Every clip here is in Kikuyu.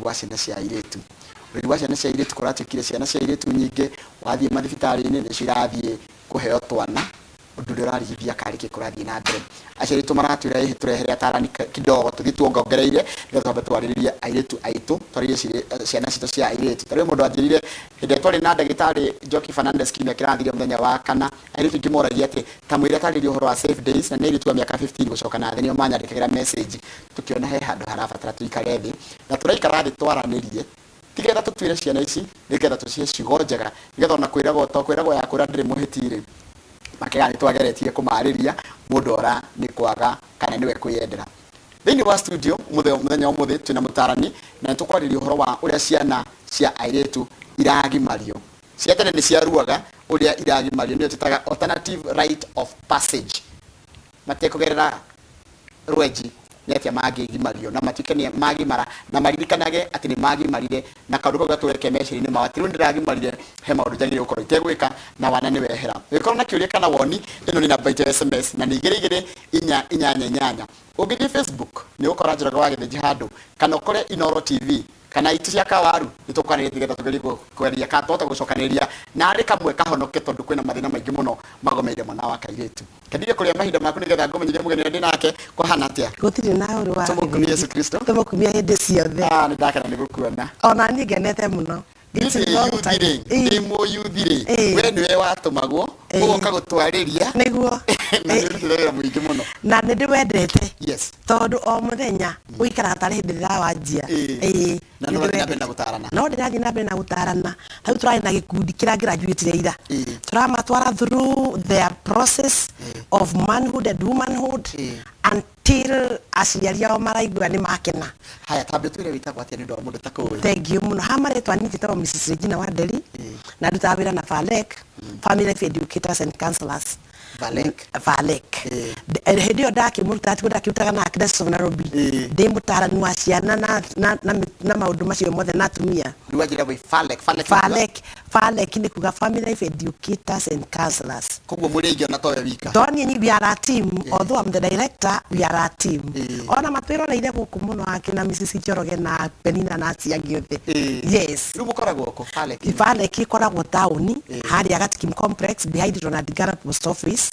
Wa ciana cia airĩtu. Ũreri wa ciana cia airĩtu kũratuĩkire ciana cia airĩtu nyingĩ wathiĩ mathibitarĩ-inĩ nĩcio irathiĩ kũheo twana, ũndũ ũrĩa ũrarigithia karĩ kĩ kũrathiĩ na mbere. Aciari aitũ maratwĩra ĩhĩ tũrehere atarani kidogo tũthiĩ tuongongereire nĩgetha twambe twarĩrĩrie airĩtu aitũ, twarĩrĩrie ciana citũ cia airĩtu. Ta rĩu mũndũ anjĩrire hĩndĩ ĩrĩa twarĩ na ndagĩtarĩ Njoki Fernandez kiumia kĩrathirire mũthenya wa kana, airĩtu aingĩ moragia atĩ ta mwĩre atarĩrie ũhoro wa safe days na nĩ airĩtu a mĩaka 15 gũcoka na thĩ nĩo manyandĩkagĩra message. Tũkĩona he handũ harabatara tũikare thĩ na tũraikara thĩ twaranĩrie ti getha tũtuĩre ciana ici, nĩ getha tũcihe ciugo njega nĩgetha ona kwĩragwo to kwĩragwo ya kwĩra ndĩrĩ mũhĩti rĩ, makĩaga nĩ twageretie kũmarĩria mũndũ ora nĩ kwaga kana nĩwe kwĩyendera. Thĩinĩ wa studio mũthenya wa ũmũthĩ twĩna mũtarani na nĩ tũkwarĩria ũhoro wa ũrĩa ciana cia airĩtu iragimario. Cia tene nĩ ciaruaga, ũrĩa iragimario nĩyo twĩtaga alternative rite of passage. Matekũgerera rwenji nĩ atĩa mangĩgimario na matuĩke nĩ magimara na maririkanage atĩ nĩ magimarire na kaũndũ kau gatũre ke meciria-inĩ mao atĩ rĩu ndĩragimarire he maũndũ njagĩrĩire gũkorwo itegwĩka na wana nĩ wehera. Ũngĩkorwo na kĩũria kana woni ĩno nĩ namba itũ ya SMS na nĩ igĩrĩ igĩrĩ inya inyanya inyanya. Ũngĩthiĩ Facebook nĩ ũgũkora Njoroge wa Gĩthĩnji handũ kana ũkore Inooro TV kana itĩ cia kawaru nĩ tũkwanĩrĩria nĩgetha tũgerie kweria kana tũhote gũcokanĩrĩria na arĩ kamwe kahonoke tondũ kwĩna mathĩna maingĩ mũno magomeire mwana wa kairĩtu. Kendige kũrĩa mahinda maku nĩgetha ngũmenyithie mũgeni ũrĩa ndĩ nake kwahana atĩa. Gũtirĩ na ũru wa Tũmũkumie Yesu Kristo. Tũmũkumie hĩndĩ ciothe. Ah, nĩ ndakena nĩ gũkuona. Ona niĩ ngenete mũno. Niĩ ndĩ yuthi rĩ, ndĩ mũyuthi rĩ, we nĩwe watũmagwo ũgoka gũtwarĩria. Nĩguo. Na nĩ ũrutire wĩra mũingĩ mũno. Na nĩ ndĩwendete. Yes. Tondũ o mũthenya ũikaraga tarĩ hĩndĩ ndĩrawanjia. Ĩĩ. Na no ũrathiĩ na mbere na gũtarana. No ndĩrathiĩ na mbere na gũtarana. Rĩu tũrarĩ na gĩkundi kĩrĩa graduate ira. Tũramatwara through their process of manhood and womanhood until aciari ao maraigua nĩ makena. Haya, tambe ũtwĩre wĩtagwo atĩa nĩ ũndũ wa mũndũ ũtakũĩ. Thank you mũno. Ha marĩtwa niĩ njĩtagwo Mrs. Regina Wanderi na ndutaga wĩra na FALEC, Family Life Educators and Counselors. Valek. Valek. Hĩndĩ ĩyo ndakĩmũruta tiguo ndakĩrutaga na Archdiocese of Nairobi. Ndĩ mũtaarani wa ciana na maũndũ macio mothe na atumia. Rĩu wanjĩra wĩ Falek. Falek. Falek. Falek nĩ kuga Family Life Educators and Counselors. Koguo mũrĩ aingĩ ona towe wika. To niĩ we are a team. Although I'm the director, we are a team. Ona matwĩroreire gũkũ mũno akina Mrs. Njoroge na Penina na acio angĩ othe. Yes. Rĩu mũkoragwo kũ Falek? Falek ĩkoragwo taũni harĩa Gatikim Complex behind Ronald Ngala Post Office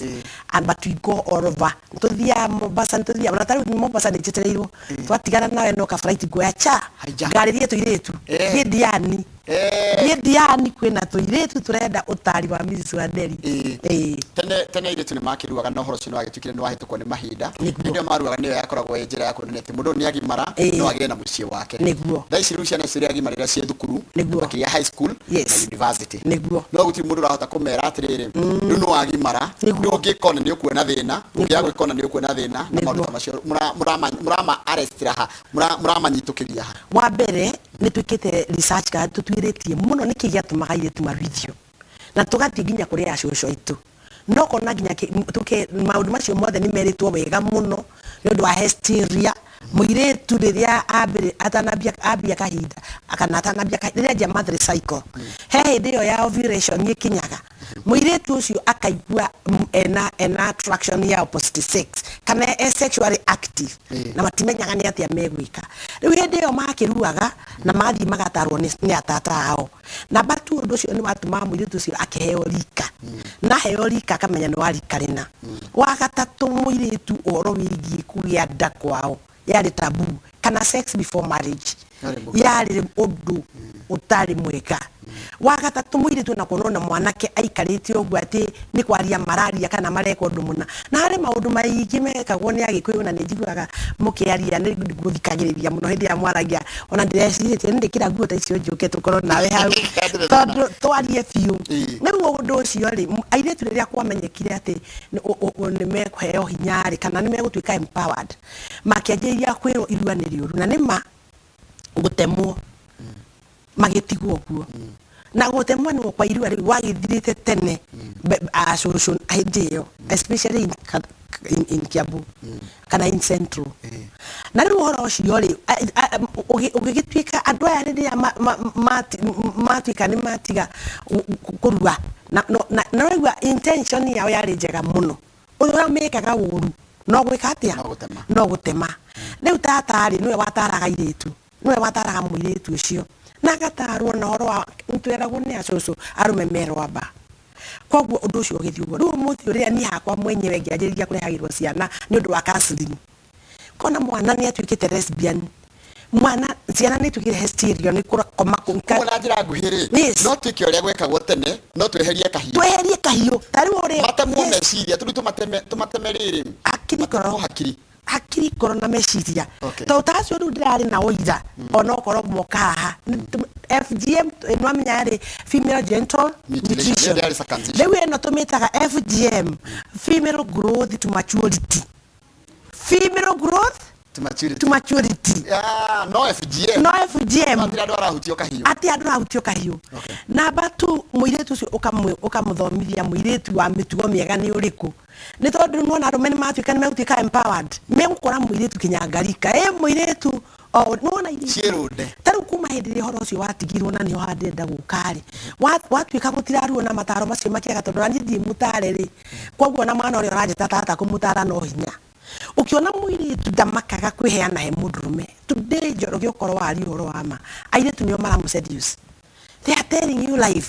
and but we go all over. Nĩtũthiaga Mombasa, nĩtũthiaga ona ta rĩu Mombasa nĩnjetereirwo. Twatigana nawe no ka flight nguoya cha Haija. ngarĩrie tũirĩtu thiĩ Diani. Thiĩ Diani kwĩna tũirĩtu tũrenda ũtari wa Mrs. Wanderi. Ĩĩ. Tene tene airĩtu nĩ makĩruaga na ũhoro ũcio nĩ wagĩtuĩkire nĩ wahĩtũkwo nĩ mahinda. Nĩguo. Hĩndĩ ĩyo maruaga nĩyo yakoragwo ĩ njĩra ya kuonania atĩ mũndũ ũyũ nĩ agimara no agĩe na mũciĩ wake. Nĩguo. Thaa ici rĩu ciana ici iria agimarĩra ciĩ thukuru Nĩguo. makĩria high school na university. Nĩguo. No gũtirĩ mũndũ ũrahota kũmera atĩrĩrĩ rĩu nĩ wagimara Nĩguo. rĩu ũngĩkona nĩ ũkuona thĩna ũngĩaga gwĩkona nĩ ũkuona thĩna na Nĩguo. maũndũ ta macio mũrama arrestĩra ha mũramanyitũkĩria ha. Wa mbere nĩ twĩkĩte research kana tũtuĩrĩtie mũno nĩkĩ gĩatũmaga airĩtu maruithio na tũgathiĩ nginya kũrĩ acũcũ aitũ no kona nginya maũndũ macio mothe nĩ merĩtwo wega mũno nĩ ũndũ wa hysteria mũirĩtu rĩrĩa ambĩrĩ atanambia ambia kahinda kana atanambia rĩrĩa anjia monthly cycle he hĩndĩ ĩyo ya ovulation ĩkinyaga mũirĩtu ũcio akaigua ena attraction ya opposite sex kana e sexually active na matimenyaga nĩ atĩa megwĩka. Rĩu hĩndĩ ĩyo makĩruaga na mathiĩ magatarwo nĩ atata ao. Namba two ũndũ ũcio nĩ watũmaga mũirĩtu ũcio akĩheo rika na aheo rika akamenya nĩ wa rika rĩna. Wa gatatũ mũirĩtu ũhoro wĩgiĩ kũgĩa nda kwao yarĩ taboo kana sex before marriage Yarĩ yarĩ ũndũ ũtarĩ mwega. Wa gatatũ mũirĩtu ona kuonwo na mwanake aikarĩte ũguo atĩ nĩ kwaria mararia kana mareka ũndũ mũna. Na harĩ maũndũ maingĩ mekagwo nĩ Agĩkũyũ na nĩ njiguaga mũkĩaria nĩ ngũthikagĩrĩria mũno hĩndĩ ĩrĩa mwaragia ona ndĩrecirĩtie nĩ ndĩkĩra nguo ta icio njũke tũkorwo nawe hau tondũ twarie biũ. Rĩu ũndũ ũcio rĩ, airĩtu rĩrĩa kwamenyekire atĩ nĩ mekũheo hinya rĩ kana nĩ megũtuĩka empowered, makĩanjĩrĩria kwĩrwo irua nĩ rĩũru na nĩ ma gũtemwo magĩtigwo ũguo na gũtemwo nĩ kwa irua rĩu wagĩthirĩte tene acũcũ hĩndĩ ĩyo especially in Kiambu kana in Central na rĩu ũhoro ũcio rĩ ũgĩgĩtuĩka andũ aya rĩrĩa matuĩka nĩ matiga kũrua na waigua intention yao yarĩ njega mũno ũrĩa mekaga ũru no gwĩka atĩa? No gũtema. No gũtema. Rĩu tata rĩ nĩwe wataraga airĩtu. Nĩwe wataraga mũirĩtu ũcio na agatarwo na ũhoro wa nĩtweragwo nĩ acũcũ arũme merwamba. Koguo ũndũ ũcio ũgĩthiĩ ũguo. Rĩu ũmũthĩ ũrĩa niĩ hakwa mwenyewe ngĩanjĩrĩria kũrehagĩrwo ciana nĩ ũndũ wa counseling, kona mwana nĩ atuĩkĩte lesbian, mwana ciana nĩ ituĩkĩte hysteria, nĩ kũrakoma. Koguo na njĩra nguhĩ rĩ, no twĩke ũrĩa gwekagwo tene, no tweherie kahiũ. Tweherie kahiũ ta rĩu ũrĩa matemwo meciria tũrĩ tũmateme rĩrĩ. Hakiri ngoro. Matemwo hakiri. Hakiri, ngoro na meciria. Okay. Tondũ ta acio rĩu ndĩrarĩ nao ira, onokorwo moka haha FGM, nwamenya rĩ, female genital mutilation. mutilation. Ĩyo ndĩarĩ circumcision. Rĩu ĩno tũmĩtaga FGM, female growth to maturity, female growth to maturity. To maturity. Ah, no FGM. No FGM. No atĩ andũ arahutio kahiũ. Atĩ andũ arahutio kahiũ. Namba tu, mũirĩtu ũcio ũkamũthomithia mũirĩtu wa mĩtugo mĩega nĩ ũrĩkũ, nĩ tondũ nĩwona arũme nĩ matuĩka, nĩ megũtuĩka empowered, megũkora mũirĩtu kinyangarika ĩ mũirĩtu o nĩwona iria ciĩrũnde. Ta rĩu kuma hĩndĩ ĩrĩa ũhoro ũcio watigirwo, na nĩho handĩrenda gũka rĩ, watuĩka gũtiraruo na mataro macio makĩaga, tondũ naniĩ ndirĩ mũtare rĩ, koguo na mwana ũrĩa ũranjĩta tata kũmũtara no hinya. Ũkĩona mũirĩtu ndamakaga kwĩheana he mũndũrũme. Today, Njoroge, ũkorwo waria ũhoro wa ma, airĩtu nĩo maramũ seduce. They are telling you live.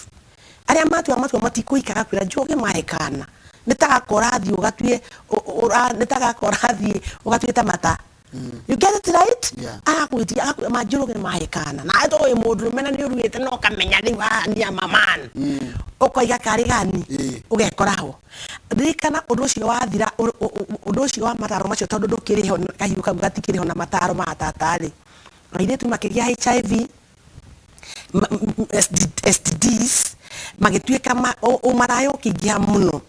Arĩa matua matua matikũikaga kwĩra Njũgĩ mahe kana nĩ ta gaka ũrathiĩ ũgatue nĩ ta gaka ũrathiĩ ũgatue ta mata. You get it right? Yeah. Arakwĩtia, agakwĩra ma Njũrũge mahe kana, na toĩ mũndũrũme na nĩ ũruĩte na ũkamenya rĩu haha ni ama man, ũkoiga karĩ gani. Ũgekora ho. Ririkana ũndũ ũcio wathira, ũndũ ũcio wa mataro macio, tondũ ndũkĩrĩ ho, kahiũ kau gatikĩrĩ ho na mataro ma tata rĩ, airĩtu makĩgĩa HIV, STDs, magĩtuĩka ũmaraya ũkĩingĩha mũno,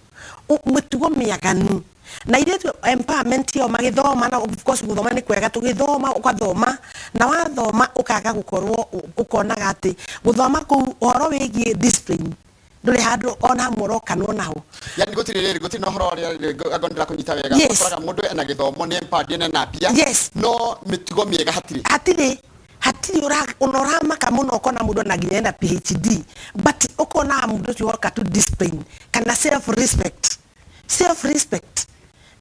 mĩtugo mĩaganu na airĩtu empowerment yao magĩthoma. Na of course gũthoma nĩ kwega, tũgĩthoma, ũgathoma na wathoma ũkaga gũkorwo ũkonaga atĩ gũthoma kũu ũhoro wĩgiĩ discipline ndũrĩ handũ ona hamwe ũrokanwo naho. Yani gũtirĩ rĩrĩ, gũtirĩ na ũhoro ũrĩa angorwo ndĩrakũnyita wega. Ũkoraga mũndũ ena gĩthomo, nĩ empowered, ena mbia, no mĩtugo mĩega hatirĩ. Hatirĩ ona ũramaka mũno ũkona mũndũ ona nginya ena PhD, but ũkona mũndũ ũcio woka tu discipline kana self respect, self respect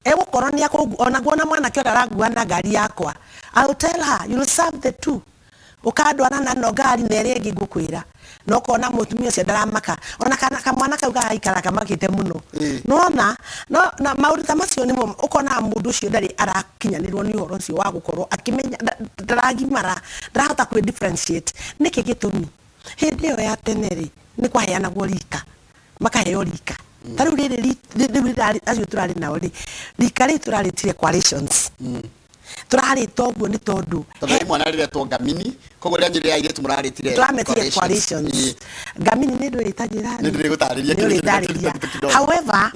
egũkorwo nĩ akũngu. Ona nguona mwanake ũrĩa arangua na ngari yakwa, I will tell her, you will serve the two, ũkandwara na no ngari na ĩrĩa ĩngĩ ngũkwĩra, na ũkona mũtumia ũcio ndaramaka ona kana kamwana kau garaikara kamakĩte mũno. Nona no na maũndũ ta macio nĩmo ũkona mũndũ ũcio ndarĩ arakinyanĩrwo nĩ ũhoro ũcio wa gũkorwo akĩmenya ndaragimara, ndarahota kwĩ differentiate. Nĩkĩ gĩtũmi? Hĩndĩ ĩyo ya tene rĩ, nĩ kwaheanagwo rika, makaheo rika. Ta rĩu rĩrĩ rĩu acio tũrarĩ nao rĩ, rika rĩu tũrarĩtire coalitions, tũrarĩta ũguo nĩ tondũ Tondũ rĩ mwana rĩretwo ngamini, koguo rĩanyu rĩa airĩtu mũrarĩtire tũrametire coalitions. Coalitions. Ngamini nĩ ndũrĩta njĩra. Nĩ ndĩrĩgũtarĩria Nĩ kĩndũ kĩu ũrĩndarĩria. kidogo. However,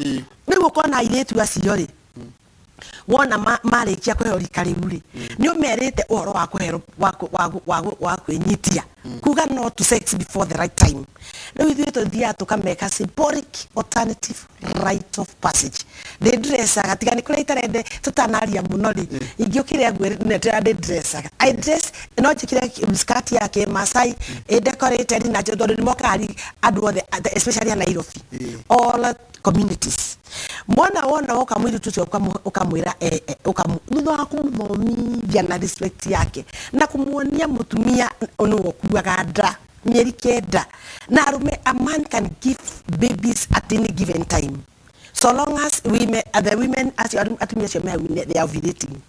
rĩu ũkona airĩtu acio rĩ, wona marĩkia kũheo rika rĩu rĩ, nĩ ũmerĩte ũhoro wa kũheo wa kwĩnyitia, kuga no to sex before the right time. Rĩu ithuĩ tũthiaga tũkameka symbolic alternative rite of passage. Ndĩ dressaga, tiga nĩ kũrĩa itarende tũtanaria mũno rĩ, ingĩũkĩrĩa ngwĩre ndĩ dressaga, I dress, no njĩkĩre skirt ya kĩmasai ĩ decorated na tondũ nĩ mokaga andũ othe, especially a Nairobi, all communities. Mwana wona woka mũirĩtu ũcio ũkamwĩra thutha wa kũmũthomithia na respect yake na kũmuonia mũtumia nĩwe ũkuaga nda mĩeri 9 na arũme, a man can give babies at any given time so long as women, the women acio atumia acio me hau they are ovulating,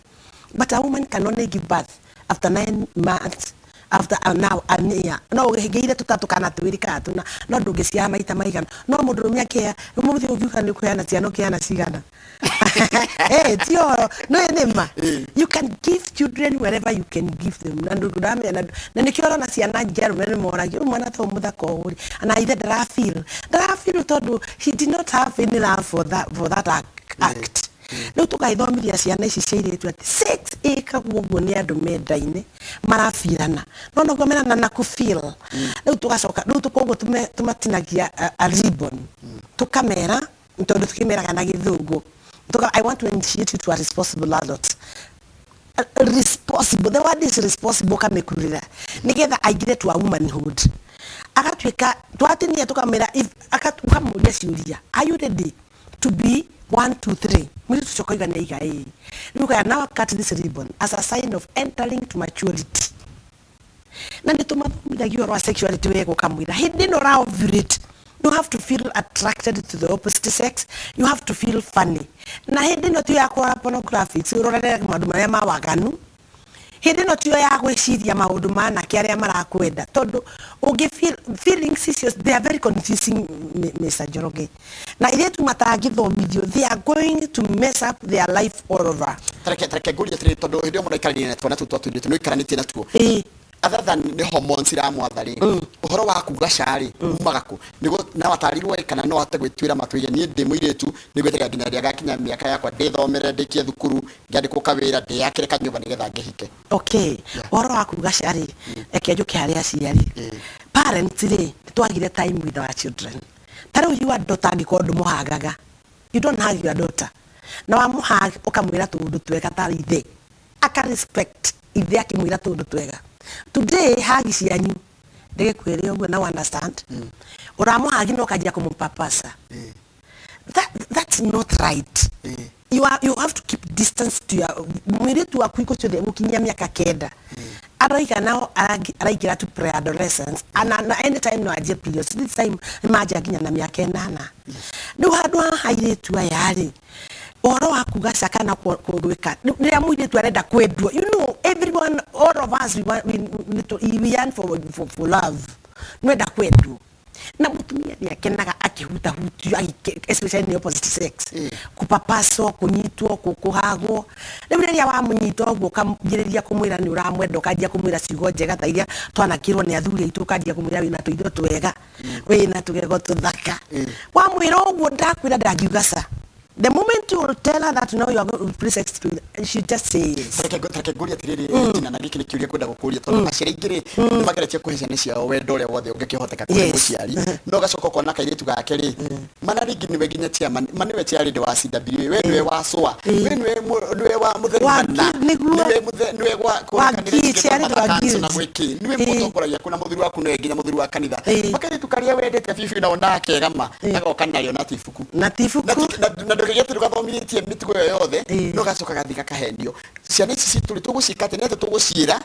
but a woman can only give birth after 9 months, after now a year. No ũgĩire tũtatũ kana twĩrĩ kana tũna, no ndũngĩciara maita maigana. No mũndũrũme akĩhea ũmũthĩ ũngiuga nĩ ũkũheana ciana, ũkĩheana cigana? Eh, ti ũhoro no nĩ ma you can give children wherever you can give them. Na ndũramenya na nĩkĩo ũrona ciana nyingĩ arũme nĩ moragio, "Rĩu mwana ta ũyũ mũthaka ũũ rĩ, na ithe ndarafeel, ndarafeel tondũ he did not have any love for that act." Rĩu tũgagĩthomithia ciana ici cia airĩtu atĩ sex ĩkagwo ũguo nĩ andũ mendaine marabirana, no noguo menana na kũfeel. Rĩu tũgacoka rĩu koguo tũmatinagia a ribbon, tũkamera, tondũ tũkĩmeraga na gĩthũngũ, I want to initiate you to a responsible adult. Responsible, the word is responsible. Ũkamĩkurĩra nĩgetha aingĩre to a womanhood, agatuĩka twatinia, tũkamwĩra ũkamũria ciũria, "Are you ready to be one two three?" Mũirĩtu ũcio ũkoiga nĩ aiga ĩĩ. Rĩu ũkaya, now cut this ribbon as a sign of entering to maturity. Na nĩ tũmathomithagia ũhoro wa sexuality wega, ũkamwĩra hĩndĩ ĩno ũra ovulate, you have to feel attracted to the opposite sex, you have to feel funny. Na hĩndĩ ĩno tiyo ya kũrora pornographics, ũrorere maũndũ marĩa ma waganu. Hĩndĩ ĩno tiyo ya gwĩciria maũndũ ma anake arĩa marakwenda, tondũ ũngĩ feel feelings icio, they are very confusing. Mr. Njoroge, na airĩtu matangĩthomithio, they are going to mess up their life all over. Tareke ngũrie atĩrĩrĩ, tondũ hĩndĩ ĩyo mũndũ aikarania na twana tũu twa tũirĩtu, nĩ ũikaranĩtie natuo. Other than nĩ hormones iramwatha rĩ, ũhoro wa kuga ca rĩ, umaga kũ? Nĩguo na watarirwo ĩ, kana no ahote gwĩtuĩra matua, niĩ ndĩ mũirĩtu, nĩ gwĩtĩkĩra nginya rĩrĩa ngakinya mĩaka yakwa, ndĩthomere, ndĩkie thukuru, ngĩandĩkwo kawĩra, ndĩyakĩre kanyũmba nĩgetha ngĩhike? Okay, ũhoro wa kuga ca rĩ, reke njũke harĩ aciari. Parents rĩ, twagire time with our children. Ta rĩu your daughter, angĩkorwo ndũmũhagaga, you don't hug your daughter, na wamũhag ũkamwĩra tũũndũ twega ta ithe, aka respect ithe akĩmwĩra tũũndũ twega. Today hagi cianyu, ndĩgĩkwĩre ũguo na understand, ũramũhagi na ũkanjia kũmũpapasa. That's not right. You have to keep distance to your mwĩrĩtu waku hingo ciothe gũkinyia mĩaka 9. Aroiga nao araingĩra to pre-adolescence, na anytime no anjie periods. This time nĩ manjia nginya na mĩaka 8. Rĩu handũ haha airĩtu aya rĩ, ũhoro wa kuga ca kana gwĩka rĩrĩa mũirĩtu arenda kwendwo, everyone, all of us, we, want, we yearn for love. Nwenda kwendwo, na mũtumia nĩ akenaga akĩhutahutio, especially nĩ opposite sex, kũpapaswo, kũnyitwo, kũhagwo. Rĩu rĩrĩa wamũnyita ũguo, ũkambĩrĩria kũmwĩra nĩ ũramwenda, ũkanjia kũmwĩra ciugo njega ta iria twanakĩrwo nĩ athuri aitũ, ũkanjia kũmwĩra wĩna tũitho twega, wĩna tũgego tũthaka. Wamwĩra ũguo, ndakwĩra ndangiuga ca. The moment you will tell her that now you are going to play sex to, she just say yes. Tareke ngũrie atĩrĩrĩ, Tina, na gĩkĩ nĩ kĩũria kwenda gũkũria, tondũ aciari aingĩ rĩ, nĩ mageretie kũhe ciana ciao wendo ũrĩa wothe ũngĩkĩhoteka kũhe mũciari, no ũgacoka ũkona kairĩtu gake rĩ, mana rĩngĩ nĩwe nginya chairman, ma nĩwe chairlady wa CWA, we nĩwe wa SOA, we nĩwe nĩwe wa mũtheru, mana nĩwe nĩwe gwa Wa chairlady wa guild. Na gwĩkĩ nĩwe mũtongoragia kuna mũthuri waku, nĩwe nginya mũthuri wa kanitha. Makairĩtu karĩa wendete bibi na ona akegama agoka narĩo na ti ibuku. Na ti ibuku. Na ndũgĩgĩte ndũgathomithĩtie mĩtugo ĩyo yothe, no gacoka gathi gakahenio. Ciana ici citũ rĩ, tũgũciĩka atĩ nĩ atĩ tũgũciĩra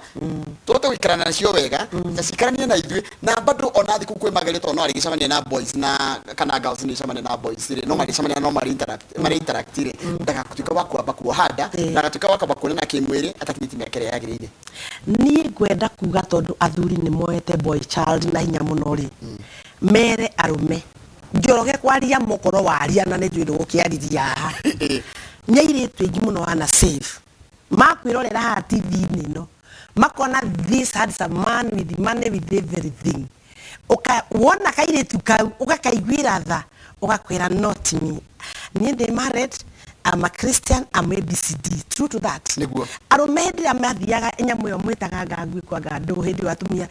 tũhote gũikara nacio wega na cikaranie na ithuĩ, na bado ona thikũ kwĩ magerio, tondũ no arĩgĩcemania na boys na kana girls nĩ icemania na boys rĩ, no marĩcemania, no marĩ interact, marĩ interact rĩ, ndagatuĩka wa kwamba kuoha nda, ndagatuĩka wa kwamba kuonana kĩmwĩrĩ atakinyĩtie mĩaka ĩrĩa yagĩrĩire. Niĩ ngwenda kuga, tondũ athuri nĩ moete boy child na hinya mũno rĩ, mere arũme Njoroge kwaria mũkorwo waria, na nĩ njũĩ ndũgũkĩariria haha, nĩ airĩtu aingĩ mũno wana save makwĩrorera haha TV-inĩ ĩno, makona this handsome man with money, with everything. Uka wona kairĩtu kau, ũgakaiguĩra tha, ũgakwĩra, "Not me, niĩ ndĩ married, I'm a Christian, I'm ABCD." True to that. Arũme hĩndĩ ĩrĩa mathiaga nyamũ ĩyo mwĩtaga ngangui kwa ngandũ, hĩndĩ ĩyo atumia,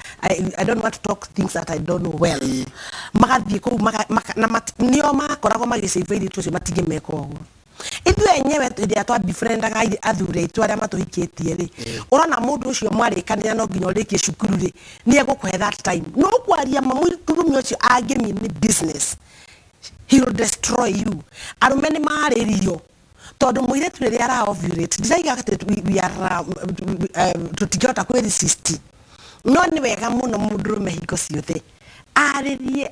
I don't want to talk things that I don't know well, magathiĩ kũu na nĩo makoragwo magĩcĩba airĩtu acio matige meka ũguo. Ithuĩ enyewe hĩndĩ ĩrĩa twabefriendaga athuri aitũ arĩa matũhikĩtie rĩ, ũrona mũndũ ũcio mwarĩkanĩra no nginya ũrĩkie cukuru rĩ, nĩ egũkũhe that time. No kwaria ma, mũtumia ũcio angĩmĩ nĩ business, he will destroy you. Arũme nĩ marĩrio, tondũ mũirĩtu rĩrĩa ara ovulate, ndiraiga atĩ we are tũtingĩhota kwĩ resist, no nĩ wega mũno mũndũrũme hingo ciothe arĩrie,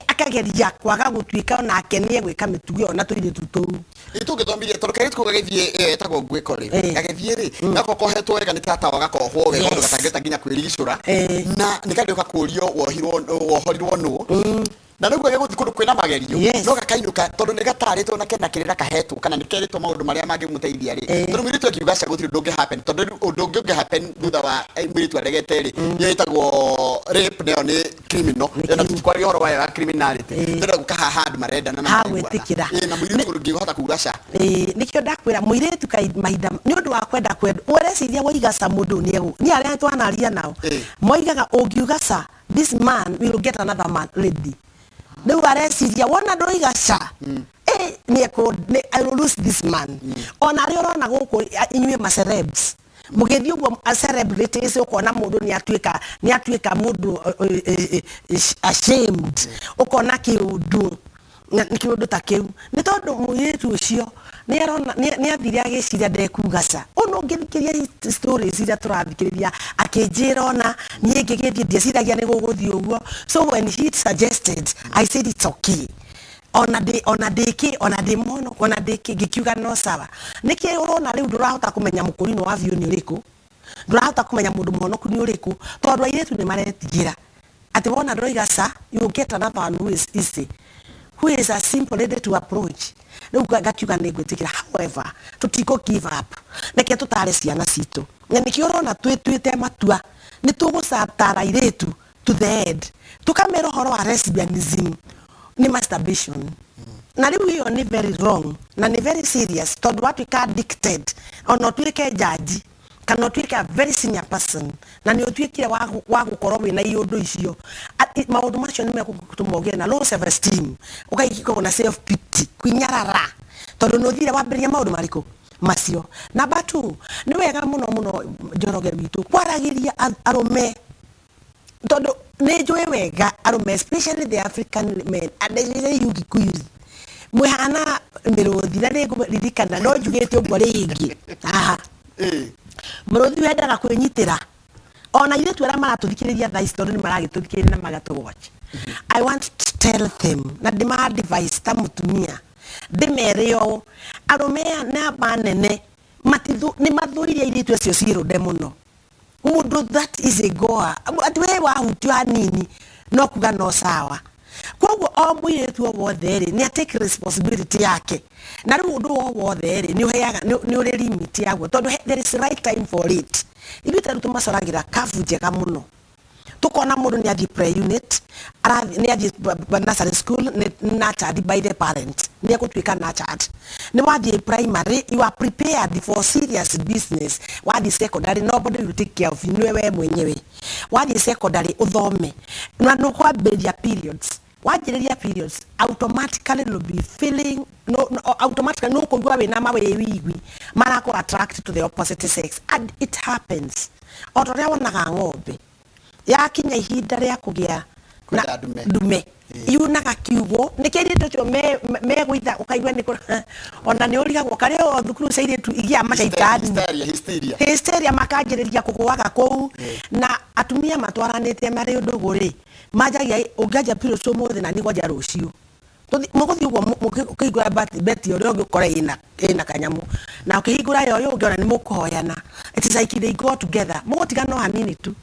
akageria kwaga gũtuĩka onake nĩ egwĩka mĩtugo ĩyo na tũirĩtu tũu. Ĩ tũngĩthomithia, tondũ kairĩtu kau gagĩthiĩ, etagwo ngwĩko rĩ, gagĩthiĩ rĩ, gako kohetwo wega nĩ tata wao, gakohwo wega ũndũ gatangĩhota nginya kwĩrigicũra, na nĩ kangĩũka kũrio wohirwo wohorirwo nũ, na rĩu gagĩgũthiĩ kũndũ kwĩna magerio, no gakainũka tondũ nĩ gatarĩtwo na kena kĩrĩra kahetwo, kana nĩ kerĩtwo maũndũ marĩa mangĩmũteithia rĩ. Tondũ mũirĩtu akiuga ca, gũtirĩ ũndũ ũngĩ happen, tondũ rĩu ũndũ ũngĩ ũngĩ happen thutha wa mũirĩtu aregete rĩ, ĩyo ĩtagwo rape, nayo nĩ criminal. Ĩyo na tũtikwaria ũhoro wayo wa criminality. Tũrenda gũka haha andũ marendana na Ha maraiguana. Gwĩtĩkĩra. Na mũirĩtu ũngĩhota kuga ca. Ĩĩ, nĩkĩo ndakwĩra mũirĩtu kai mahinda nĩ ũndũ wa kwenda kwendwo, ũreciria woiga ca mũndũ nĩ egũ nĩ arĩa twanaria nao moigaga ũngiuga ca, this man will get another man lady. Rĩu areciria wona ndũiga ca, nĩ ekũ I will lose this man. Ona arĩa ũrona gũkũ inyuĩ ma celebs mũgĩthiĩ ũguo, a celebrities, ũkona mũndũ nĩ atuĩka mũndũ ashamed, ũkona kĩũndũ kĩũndũ ta kĩu nĩ tondũ mũirĩtu ũcio Nĩ arona nĩ athire agĩciria ndekuga ca. Ona ũngĩthikĩrĩria stories iria tũrathikĩrĩria, akĩnjĩra ona niĩ ngĩgĩthiĩ ndieciragia nĩ gũgũthiĩ ũguo. So when he suggested, I said it's okay. Ona ndĩ ona ndĩkĩ ona ndĩ mũhonoku ona ndĩkĩ, ngĩkiuga no sawa. Nĩkĩ ũrona rĩu ndũrahota kũmenya mũkũrinũ wa biũ nĩ ũrĩkũ, ndũrahota kũmenya mũndũ mũhonoku nĩ ũrĩkũ, tondũ airĩtu nĩ maretigĩra atĩ wona ndũroiga ca, you will get another one who is easy, who is a simple lady to approach. Rĩu ngakiuga nĩ ngwĩtĩkĩra. However, tũtikũ give up. Reke tũtare ciana citũ, na nĩkĩo ũrona twĩtuĩte matua nĩ tũgũcatara airĩtu to the end, tũkamera ũhoro wa lesbianism nĩ masturbation, na rĩu ĩyo nĩ very wrong na nĩ very serious, tondũ watuĩka addicted, ona ũtuĩke jaji kana ũtuĩke a very senior person na nĩ ũtuĩkire wa gũkorwo wĩna iũndũ icio, maũndũ macio nĩ megũtũma ũgĩe na low self esteem, ũgakorwo na self pity, kwinyarara, tondũ nĩ ũthire wambĩrĩria maũndũ marĩkũ macio. Number two, nĩ wega mũno mũno, Njoroge witũ, kwaragĩria arũme, tondũ nĩ njũĩ wega arũme, especially the African men and especially you Gikuyus, mwĩhana mĩrũthi. Na nĩ ngũririkana no njugĩte ũguo rĩngĩ haha, mũrũthi wendaga kwĩnyitĩra. Ona airĩtu arĩa maratũthikĩrĩria thaa ici, tondũ nĩ maragĩtũthikĩrĩria na magatũ watch, I want to tell them na ndĩma advice ta mũtumia, ndĩmere ũũ: arũme aya namba nene nĩ mathũire airĩtu acio ciĩrũnde mũno. Mũndũ that is a goer, atĩ we wahutio hanini no kuga no sawa. Koguo o mũirĩtu o wothe rĩ, nĩ take responsibility yake, na rĩu ũndũ o wothe rĩ, nĩ ũheaga nĩ ũrĩ limit yaguo, tondũ there is right time for it. Ithuĩ ta rĩu tũmacoragĩra kabu njega mũno, tukona mũndũ nĩ athiĩ pre unit, nĩ athiĩ nursery school, nĩ nurtured by the parent, nĩ egũtuĩka nurtured. Nĩ wathiĩ primary, you are prepared for serious business. Wathiĩ secondary, nobody will take care of you, nĩwe we mwenyewe. Wathiĩ secondary ũthome na nĩ ũkwambĩrĩria periods. Wanjĩrĩria periods, automatically will be feeling no, automatically no kũigua wĩna mawĩwigwi marakũ attract to the opposite sex, and it happens o ta ũrĩa wonaga ng'ombe yakinya ihinda rĩa kũgĩa na kwenda ndume. Ndume yunaga kiugo nĩkĩo airĩtu acio megũitha, ũkaigua nĩ ona nĩ ũrigagwo karĩa o thukuru cia airĩtu igĩa macaitani. Hysteria, hysteria. Hysteria, makanjĩrĩria kũgũaga kũu. Na atumia matwaranĩte marĩ ndũgũ rĩ, manjagia ũngĩanjia periods ũmũthĩ na niĩ ngwanjia rũciũ. Mũgũthiĩ ũguo mũkĩhingũra beti, ũrĩa ũngĩ ũkore ĩna kanyamũ, na ũkĩhingũra ya ũyũ ũngĩ ona nĩ mũkũhoyana. It is like they go together, mũgũtigana o hanini tu,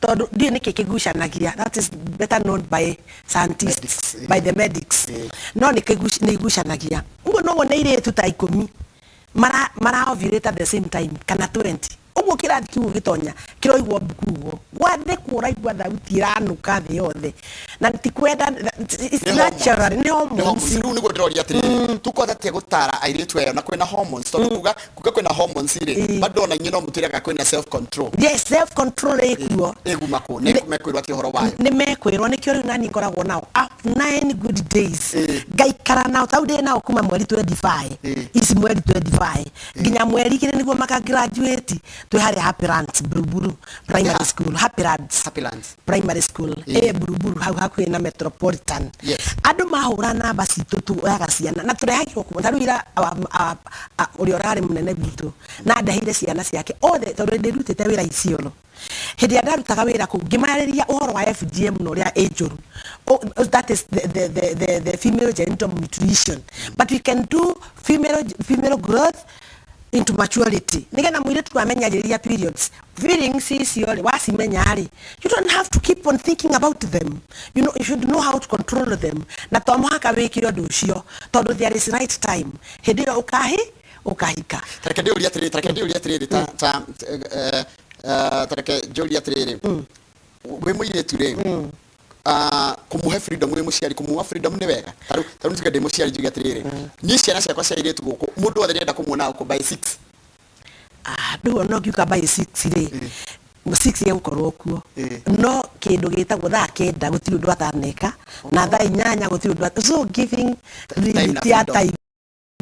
tondũ ndiũĩ nĩkĩ kĩgucanagia. That is better known by scientists. Medics, by the medics. No nĩ igucanagia ũguo. No wone airĩtu ta 10 mara ovulate at the same time, kana 20 ũguo. Kĩrathi kĩu ũgĩtonya kĩroigwo mbuku ũguo gwathĩkwo, ũraigua thauti ĩranũka thĩ yothe, na ti kwenda, it's Nĩ natural, nĩ Nĩ hormones. Hormones. Rĩu nĩguo ndĩroria atĩrĩrĩ, tũkũhota atĩa gũtara airĩtu aya na kwĩna hormones? Tondũ kuga kwĩna hormones rĩ, bado ona inyuĩ no mũtwĩraga kwĩna self control. Yes, self control ĩkuo. Ĩguma kũ nĩ mekwĩrwo atĩ ũhoro wayo? Nĩ mekwĩrwo. Nĩkĩo rĩu nani ngoragwo nao up 9 good days, ngaikara nao tau ndĩ nao kuma mweri 25, ici mweri 25 nginya mweri 2 nĩguo maka graduate. Twĩ harĩa Happylands Buruburu Primary School, Happylands. Happylands. Primary School ĩ Buruburu hau hakuhĩ na Metropolitan. Andũ mahũra namba citũ, tuoyaga ciana na tũrehagĩrwo kuma ta rĩu ira ũrĩa ũrarĩ mũnene witũ na ndeheire ciana ciake othe, tondũ ndĩrutĩte wĩra Isiolo. Hĩndĩ ĩrĩa ndarutaga wĩra kũu, ngĩmarĩria ũhoro wa FGM na ũrĩa ĩ njũru. Oh, that is the female genital mutilation, but we can do female growth into maturity, nigetha mũirĩtu amenya rĩrĩa periods feelings icio rĩ, wacimenya rĩ, you don't have to keep on thinking about them. You know, you should know how to control them, na to mũhaka wĩke ũndũ ũcio, tondũ there is right time hĩndĩ ĩyo ũkahi ũkahika. Tareke ndĩũrie atĩrĩrĩ, tareke ndĩũrie atĩrĩrĩ, ta ta eh, eh, tareke njũrie atĩrĩrĩ, wĩ mũirĩtu rĩ, kũmũhe freedom, wĩ mũciari kũmuha freedom nĩ wega? Ta rĩu njuge ndĩ mũciari, njuge atĩrĩrĩ, niĩ ciana ciakwa cia airĩtu gũkũ, mũndũ wothe ndĩrenda kũmuona gũkũ by 6. Ah, rĩu ona ũngiuga by 6 rĩ, 6 egũkorwo kuo, no kĩndũ gĩtagwo thaa 9 gũtirĩ ũndũ ataneka, na thaa 8 gũtirĩ ũndũ so giving Time na limit ya freedom. Time.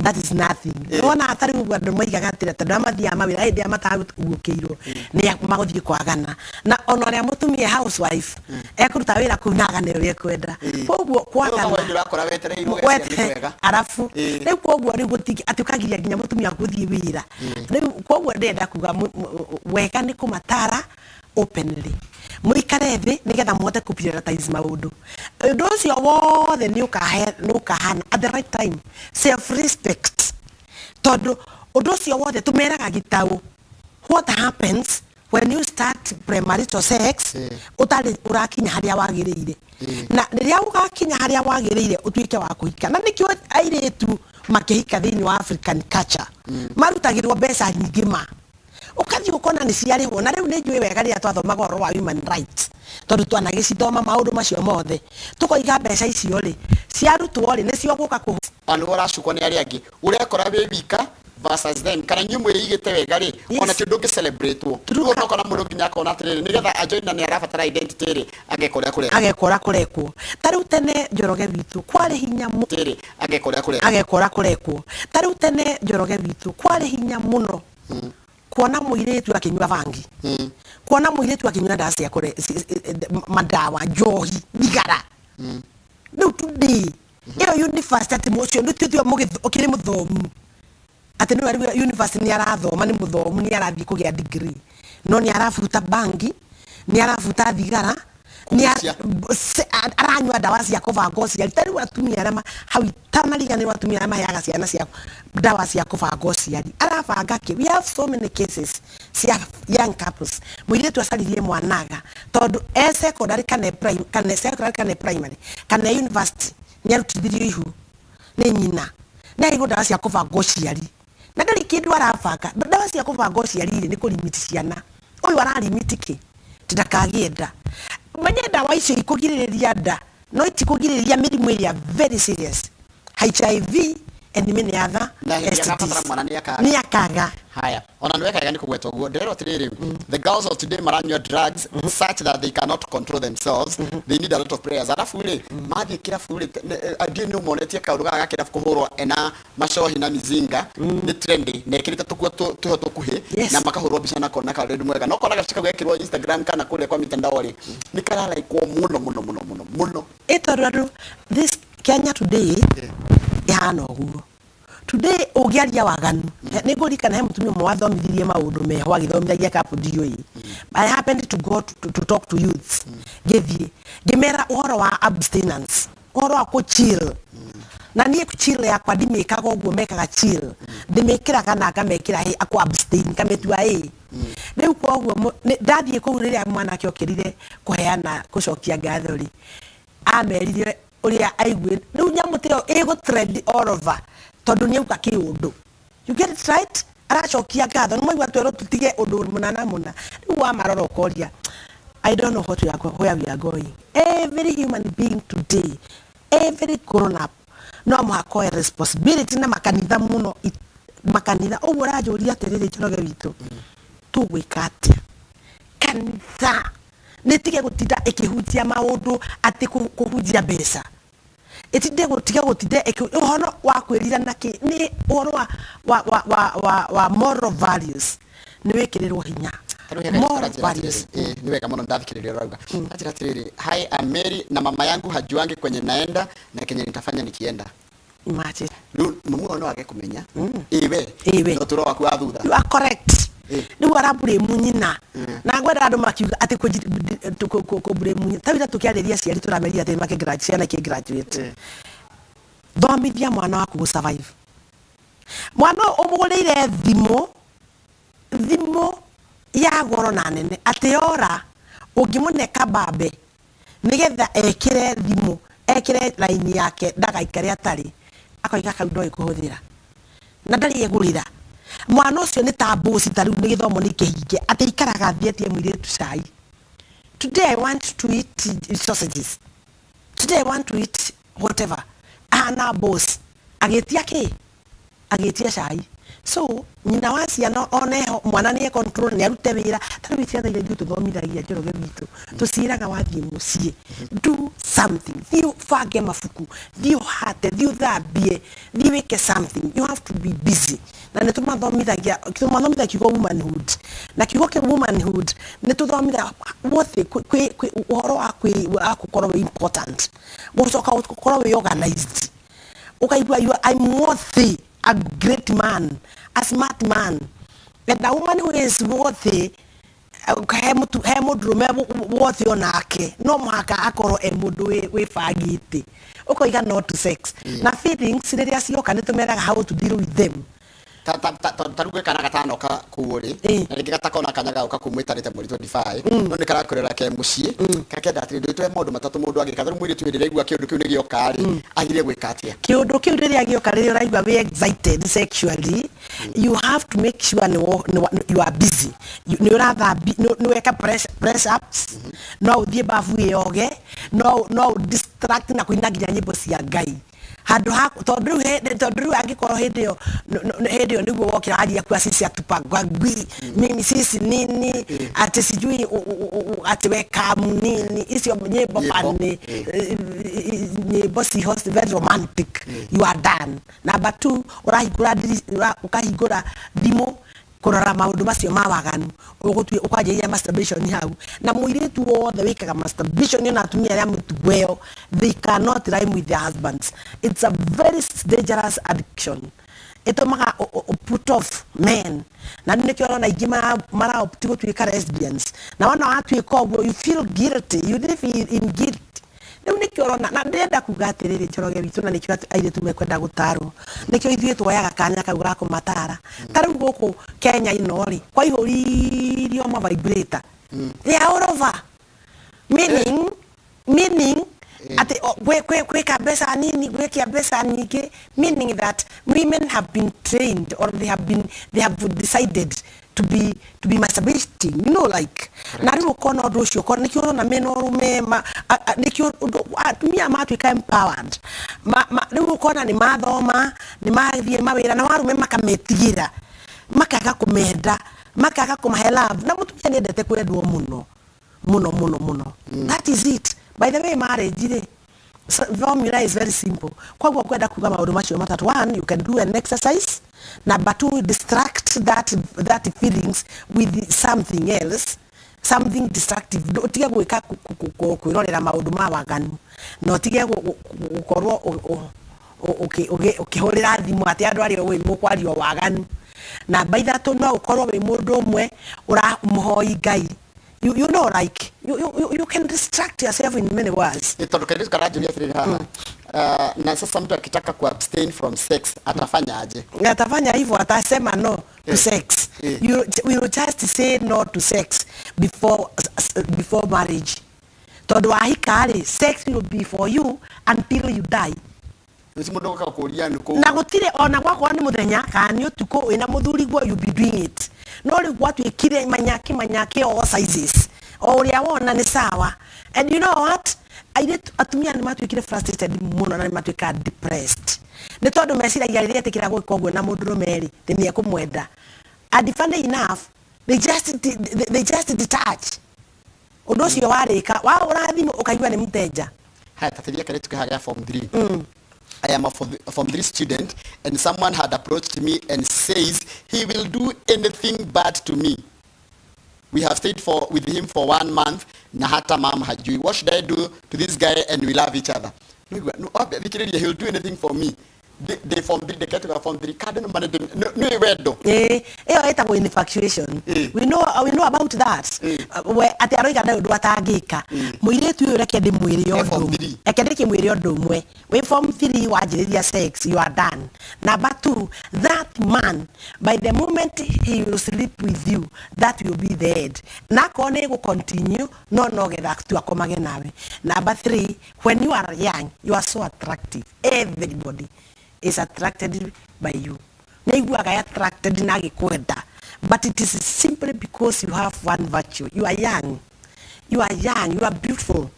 That is nothing. Wona atarĩ ũguo, andũ moigaga atĩrĩ, tondũ arĩa mathiaga mawĩra hĩndĩ ĩrĩa matagũkĩirwo nĩ magũthiĩ kwagana, na ona ũrĩa mũtumia housewife ekũruta wĩra kũu na agane ũrĩa ekwenda. Koguo kwagana Kwagana ũrakora wetereirwo ũgeciria nĩ kwega. Arabu rĩu koguo rĩu gũtingĩ atĩ ũkagiria nginya mũtumia gũthiĩ wĩra rĩu. Koguo ndĩrenda kuga wega nĩ kũmatara openly, mũikare thĩ nĩgetha mũhote kũ prioritize maũndũ. Ũndũ ũcio wothe nĩ ũkahe nĩ ũkahana at the right time. Self respect, tondũ ũndũ ũcio wothe tũmeraga gĩtaũ, what happens when you start premarital sex ũtarĩ ũrakinya harĩa wagĩrĩire, na rĩrĩa ũgakinya harĩa wagĩrĩire ũtuĩke wa kũhika. Na nĩkĩo airĩtu makĩhika thĩinĩ wa African culture marutagĩrwo mbeca nyingĩ, ma ũkathiĩ ũkona nĩ ciarĩhwo. Na rĩu nĩ njũĩ wega rĩrĩa twathomaga ũhoro wa human rights, tondũ twanagĩcithoma maũndũ macio mothe, tũkoiga mbeca icio rĩ ciarutwo rĩ nĩcio gũka kũ Ona nĩwe ũracukwo nĩ arĩa angĩ, ũrekora wĩ wika versus them, kana inyuĩ mwĩigĩte wega rĩ, ona ti ũndũ ũngĩ celebrate wo. Rĩu ũkona mũndũ nginya akona atĩrĩrĩ, nĩgetha ajoin na nĩ arabatara identity rĩ, ageka ũrĩa kũreka. Ageka ũrĩa kũrekwo. Ta rĩu tene, Njoroge witũ, kwarĩ hinya rĩ, ageka ũrĩa kũrekwo. Ageka ũrĩa kũrekwo. Ta rĩu tene, Njoroge witũ, kwarĩ hinya mũno kuona mũirĩtu akĩnyua bangi, kuona mũirĩtu akĩnyua ndawa cia kũre mandawa, njohi, thigara. Rĩu today ĩyo university, atĩ ũcio nĩ tuĩtue ũkĩrĩ mũthomu, atĩ nĩwe rĩu university nĩ arathoma, nĩ mũthomu, nĩ arathiĩ kũgĩa degree, no nĩ arabuta bangi, nĩ arabuta thigara, Kũgucia. Aranyua ndawa cia kũbanga ũciari. Ta rĩu atumia arĩa hau itanariganĩrwo, atumia arĩa maheaga ciana cia ndawa cia kũbanga ũciari, arabanga kĩ? We have so many cases cia young couples, mũirĩtu acaririe mwanaga tondũ e secondary kana e kana e secondary kana e primary kana e university nĩ arutithirio ihu nĩ nyina, nĩ aheirwo ndawa cia kũbanga ũciari na ndarĩ kĩndũ arabanga. Ndawa cia kũbanga ũciari rĩ, nĩ kũrimiti ciana. Ũyũ ararimiti kĩ? Ti ndakagĩe nda. Menye ndawa icio ikũgirĩrĩria nda, no itikũgirĩrĩria mĩrimũ ĩrĩa very serious, HIV and many other Na hĩndĩ ĩrĩa agabatara STDs. Mwana nĩ akaga. Nĩ akaga. Haya, ona nĩ wekaga nĩ kũgweta ũguo. Ndĩrerwo atĩrĩrĩ, the girls of today maranyua drugs such that they cannot control themselves. They need a lot of prayers. Arabu rĩ, mathiĩ kĩrabu rĩ, ndiũĩ nĩ ũmonetie kaũndũ gaka ga kĩrabu kũhũrwo ena macohi na mizinga nĩ trendy, na ĩkĩrĩte tũkuo tũho tũkuhĩ, na makahũrwo mbica nako na kaũndũ mwega, no kona gabica kau gekĩrwo Instagram kana kũrĩa kwa mitandao rĩ, nĩ karalaikwo mũno mũno mũno mũno mũno. Ĩ tondũ andũ this Kenya today ĩhana ũguo. Today ũngĩaria waganu, nĩ ngũririkana he mũtumia ũmwe wathomithirie maũndũ meho, agĩthomithagia kapu DOE. I happened to go to talk to youths, ngĩthiĩ ngĩmera ũhoro wa abstinence, ũhoro wa kũ chill. Na niĩ chill yakwa ndimĩkaga ũguo mekaga chill, ndĩmĩkĩraga na ngamekĩra hĩ akũ abstain, ngamĩtua ĩ rĩu. Koguo ndathiĩ kũu, rĩrĩa mwanake okĩrire kũheana gũcokia ngatho rĩ, amerire ũrĩa aigue rĩu nyamũ ta ĩyo ĩgũ trend all over, tondũ nĩ auga kĩũndũ, you get it right, aracokia ngatho nĩ mwaigua twerwo tũtige ũndũ mũna na mũna. Rĩu wamarora ũkoria, I don't know what we are, where we are going. Every human being today, every grown up, no mũhaka oe responsibility na makanitha mũno, makanitha. Ũguo ũranjũria atĩrĩrĩ, Njoroge witũ, tũgwĩka atĩa? Kanitha nĩ tige gũtinda ĩkĩhunjia maũndũ atĩ kũhunjia mbeca, ĩtinde gũtiga gũtinda ũhoro wa kwĩrira na kĩ, nĩ ũhoro wa moral values nĩ wĩkĩrĩrwo hinya. Moral values. Nĩ wega mũno, ndathikĩrĩria ũrauga. Anjĩra atĩrĩrĩ, "Hi, I'm Mary na mama yangu hajuangi kwenye naenda na kenye nitafanya nikienda." Imagine. Rĩu mamu ũyũ no age kũmenya ĩwe Ĩwe. na ũtũũro waku wa thutha. You are correct. Rĩu araburĩmu nyina, na ngwenda andũ makiuga atĩ kũburĩmu nyina. Ta wira tũkĩarĩria aciari, tũrameria atĩ make ciana ikĩ graduate, thomithia mwana waku gũ survive. Mwana ũyũ ũmũgũrĩire thimũ, thimũ ya goro na nene, atĩ yora ũngĩmũne kabambe nĩgetha ekĩre thimũ, ekĩre raini yake, ndagaikare atarĩ, akoiga kau ndoĩ kũhũthĩra na ndarĩ egũrĩra. Mwana ũcio nĩ ta mbuci. Ta rĩu nĩ gĩthomo nĩ kĩhinge, atĩ ikaraga thiĩ etie mũirĩtu cai, "Today I want to eat sausages, today I want to eat whatever." Ahana boss agĩtia kĩ, agĩtia cai. So nyina wa ciana oneho mwana nĩ control, nĩ arute wĩra. Ta rĩu ciana iria ithuĩ tũthomithagia, Njoroge witũ, tũciĩraga wathiĩ mũciĩ, do something, thiĩ ũbange mabuku, thiĩ ũhate, thiĩ ũthambie, thiĩ wĩke something. You have to be busy. Na nĩ tũmathomithagia, tũmathomithagia kiugo womanhood, na kiugo kĩa womanhood nĩ tũthomithagia wothe ũhoro wa wa gũkorwo wĩ important, gũcoka gũkorwo wĩ organized, ukaigua you are, I'm worthy, a great man, a smart man, and a woman who is worthy. He mutu he mundurume worthy onake no muhaka akorwo e mundu wĩbangĩte. Ũkoiga no to sex na feelings rĩrĩa cioka, nĩ tũmeraga how to deal with them. Ta ta ta ta ta rĩu kana gatanoka kũu rĩ, na rĩngĩ gatakona kanya ga gũka kũu mwĩtarĩte mweri 25, no nĩ karakwĩrora ke mũciĩ, kakenda atĩrĩ, ndũĩtwe maũndũ matatũ mũndũ angĩka. Tarĩu mũirĩtu hĩndĩ ĩrĩa aigua kĩũndũ kĩu nĩ gĩoka rĩ, agire gwĩka atĩa? Kĩũndũ kĩu rĩrĩa gĩoka, rĩrĩa ũraigua wĩ excited sexually, you have to make sure you are busy. Nĩ ũrathambi, nĩ weka press ups, no ũthiĩ bafu wĩyoge, no distract na kũina nginya nyĩmbo cia Ngai handũ ha tondũ rĩu angĩkorwo hĩndĩ ĩyo hĩndĩ ĩyo nĩguo wokĩra aria kwa sisi atupagwagwi mimi sisi nini ati sijui ati wekamu nini, icio nyĩmbo. Nyĩmbo. Funny nyĩmbo ciho very romantic. You are done. Number two, ũrahingũra ũkahingũra thimũ kũrora maũndũ macio ma waganu, ũgũtue ũkwanjĩrĩria masturbation hau. Na mũirĩtu wothe wĩkaga masturbation, ona atumia arĩa mũtugo ĩyo, they cannot rhyme with their husbands. It's a very dangerous addiction, ĩtũmaga put off men. Na rĩu nĩkĩo ũrona aingĩ maraopt gũtuĩka lesbians. Na wona watuĩka ũguo, you feel guilty, you live in guilt. Rĩu nĩkĩo ũrona, na ndĩrenda kuga atĩrĩrĩ, Njoroge witũ, na nĩkĩo airĩtu mekwenda gũtarwo, nĩkĩo ithuĩ tuoyaga kanya kau ga kũmatara. Ta rĩu gũkũ Kenya ĩno rĩ, kwaihũririo ma vibrator, they are all over, meaning atĩ gwĩka mbeca nini, gwĩkia mbeca nyingĩ, meaning that women have been trained or they have decided to be masturbating, like. Na rĩu ũkona ũndũ ũcio, ũkona nĩkĩo ũrona mena ũrũme nĩkĩo atumia matuĩka empowered. Rĩu ũkona nĩ mathoma, nĩ mathiĩ mawĩra, na warume makametigĩra, makaga kũmenda, makaga kũmahe love. Na mũtumia nĩ endete kwendwo mũno mũno mũno mũno. That is it. By the way, marriage rĩ, formula is very simple. Koguo kwenda kuga maũndũ macio matatũ: one, you can do an exercise; number two, distract that feelings with something else, something destructive. Ũtige gwĩka kwĩrorera maũndũ ma waganu, na ũtige gũkorwo ũkĩhũrĩra thimũ atĩ andũ arĩa ũĩ mũkwaria waganu. Namba ithatũ, no ũkorwo wĩ mũndũ ũmwe ũramũhoi Ngai. You know like you can distract yourself in many ways. Tondũ kairĩtu karanjũria atĩrĩrĩ haha, na sasa mtu akitaka ku abstain from sex atafanya aje? Atafanya hivyo, atasema no to sex. You will just say no to sex before marriage, tondu wahika rĩ, sex will be for you until you die. Nĩ mũndũ ũgoka kũria nĩ kũu. Na gũtirĩ ona gwakorwo nĩ mũthenya kana nĩ ũtukũ wĩna mũthuri guo, you be doing it. No rĩu gwatuĩkire manyaki manyaki, all sizes, o ũrĩa wona nĩ sawa. And you know what, airĩtu atumia nĩ matuĩkire frustrated mũno na nĩ matuĩka depressed, nĩ tondũ meciragia rĩrĩa etĩkĩra gwĩka ũguo na mũndũrũme rĩ, nĩ ekũmwenda. And funny enough, they just detach. Ũndũ ũcio warĩka, wahũra thimũ ũkaigua nĩ mũtenja. Haya, tateria kairĩtu kehaga gĩa form 3. I am a form 3 student and someone had approached me and says he will do anything bad to me. We have stayed with him for one month na hata mama hajui. What should I do to this guy and we love each other? Nĩigua, wambe thikĩrĩria, he will do anything for me. The form 3, the ga form 3 kande no mane nĩ wendo. Ĩĩ, ĩyo ĩtagwo infatuation. We know about that. We atĩ aroiga ndarĩ ũndũ atangĩka mũirĩtu ũyũ. Reke ndĩmwĩre E form ũndũ. 3. Reke ndĩkĩmwĩre ũndũ ũmwe. Wĩ form 3 wanjĩrĩria sex, you are done. Number two, that man, by the moment he will sleep with you, that will be the end. Na akorwo nĩ gũ continue, no getha tu akomage nawe. Number three, when you are young, you are so attractive, everybody is attracted by you. Nĩaiguaga attracted na agĩkwenda, but it is simply because you have one virtue: you are young, you are young, you are beautiful.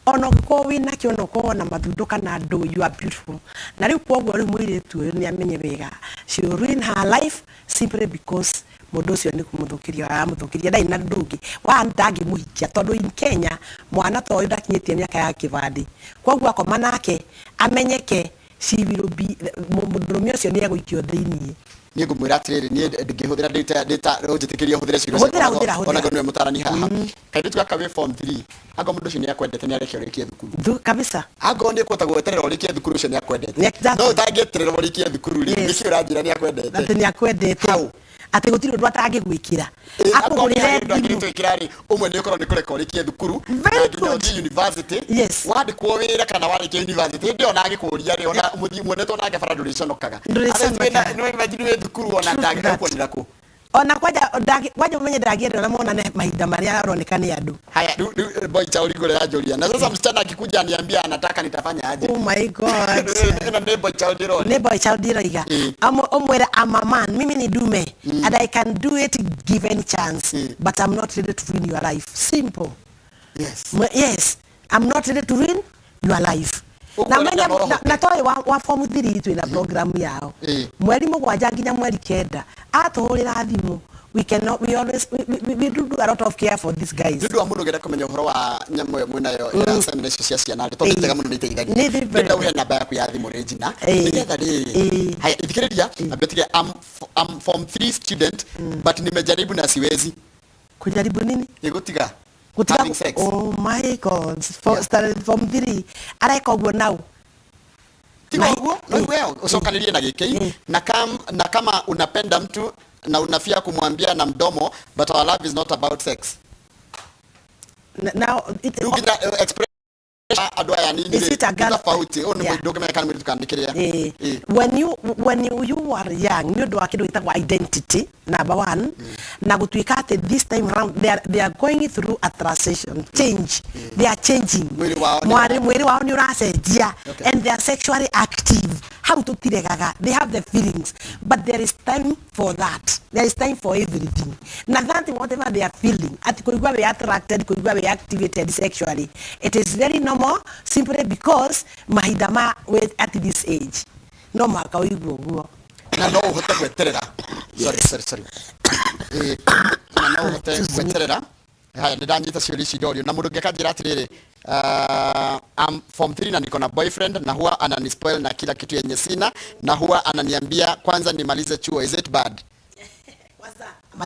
Ona ũngĩkorwo wĩnakĩo, ona ũkorwo na mathundo kana ndũ, you are beautiful. Na rĩu koguo rĩu mũirĩtu ũyũ nĩ amenye wega she will ruin her life simply because mũndũ ũcio nĩ kũmũthũkĩria aramũthũkĩria. Ndarĩ na ũndũ ũngĩ wa ndangĩmũhikia, tondũ in Kenya mwana ta ũyũ ndakinyĩtie mĩaka ya kĩbandĩ. Koguo akoma nake amenyeke, she will be, mũndũrũme ũcio nĩ egũikio thĩiniĩ. Niĩ ngũmwĩra atĩrĩrĩ, niĩ ndingĩhũthĩra ndĩta ũnjĩtĩkĩrie hũthĩre ciugo. Hũthĩra, hũthĩra, hũthĩra. Ona nĩwe mũtarani haha. Kairĩtu gaka wĩ form 3, angorwo mũndũ ũcio nĩ akwendete, nĩ areke ũrĩkie thukuru. Kabisa. Angorwo nĩ ũkũhota gweterera ũrĩkie thukuru, ũcio nĩ akwendete. Exactly. No ũtangĩeterera ũrĩkie thukuru rĩ, nĩkĩ ũranjĩra nĩ akwendete? Atĩ nĩ akwendete. How? Atĩ gũtirĩ ũndũ atangĩgwĩkĩra. Akorwo nĩ akũgũrĩre harĩ ũndũ thimũ. angĩtwĩkĩra rĩ, ũmwe nĩ ũkorwo nĩ kũreka ũrĩkie thukuru Very na nginya good. ũthiĩ university. Wandĩkwo wĩra kana warĩkia university, hĩndĩ ĩyo onagĩkũria rĩ, ona mũthiĩ muonetwo nake bara, ndũrĩconokaga. Ndũrĩconokaga. Nĩ imagine wĩ thukuru ona True that. ndangĩkuonera kũ. Ona kwanja kwanja ũmenye ndangĩenda ona monane mahinda marĩa aroneka nĩ andũ. Haya, rĩu boy child igũrũ yanjũria, na sasa msichana akikuja aniambia anataka, nitafanya aje? Oh my God. Ĩno nĩ boy child ĩroria. Nĩ boy child iroiga. Ũmwĩre, "I'm a man, mimi ni dume and I can do it given chance, but I'm not ready to ruin your life." Simple. Yes, I'm not ready to ruin your life. Ũguo Na ũrenda menya no ũhote. Na toĩ wa form 3 twĩna program yao 7 nginya 9, atũhũrĩra thimũ, we cannot, we always we do a lot of care for these guys. Nĩ ũndũ wa mũndũ ũngĩenda kũmenya ũhoro wa nyamũ ĩyo mwĩnayo ya seminar icio cia ciana rĩ, tondũ nĩ njega mũno, nĩ iteithagia. Nĩ very Ndĩrenda ũhe namba yaku ya thimũ, Regina, nĩgetha rĩrĩ. Haya, thikĩrĩria, ambia tige, I'm form 3 student but nimejaribu na siwezi." Kujaribu nini? Nĩ gũtiga Gũtiga? Having sex. Oh my God. For, started form 3 areka ũguo nau? Tiga ũguo no Eh. we ũcokanĩrie na gĩkĩi. Na kama unapenda mtu na unafia kumwambia na mdomo, but our love is not about sex. Now it, Rĩu nginya express andũ aya nini Is it a rĩ, nĩ girl? tofauti ũyũ nĩ ndũngĩmenya kana mũirĩtu kana nĩ kĩrĩa. When you are young, nĩ ũndũ wa kĩndũ gĩtagwo identity number one, na gũtuĩka atĩ this time round they are going through a transition change, they are changing. Mwĩrĩ wao nĩ Mwĩrĩ wao nĩ ũracenjia. And they are sexually active. Hau tũtiregaga, they have the feelings, but there is time for that, there is time for everything. Na that whatever they are feeling, ati kũigua we attracted, kũigua we activated sexually, it is very normal, simply because mahinda ma we at this age no mũhaka ũigue ũguo. Na no ũhote gweterera, sorry, sorry, sorry. Na no ũhote Excuse me. gweterera. Haya, nĩ ndanyita ciũria ici ndorio. Na mũndũ ũngĩ akanjĩra atĩrĩrĩ, I'm form 3 na niko na boyfriend na huwa ananispoil na kila kitu yenye sina, na huwa ananiambia kwanza nimalize chuo. Is it bad?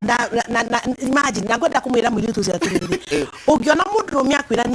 Na imagine, na ngwenda kumwira mũirĩtu ũcio atĩrĩrĩ, ũngĩona mũndũrũme akwĩra niĩ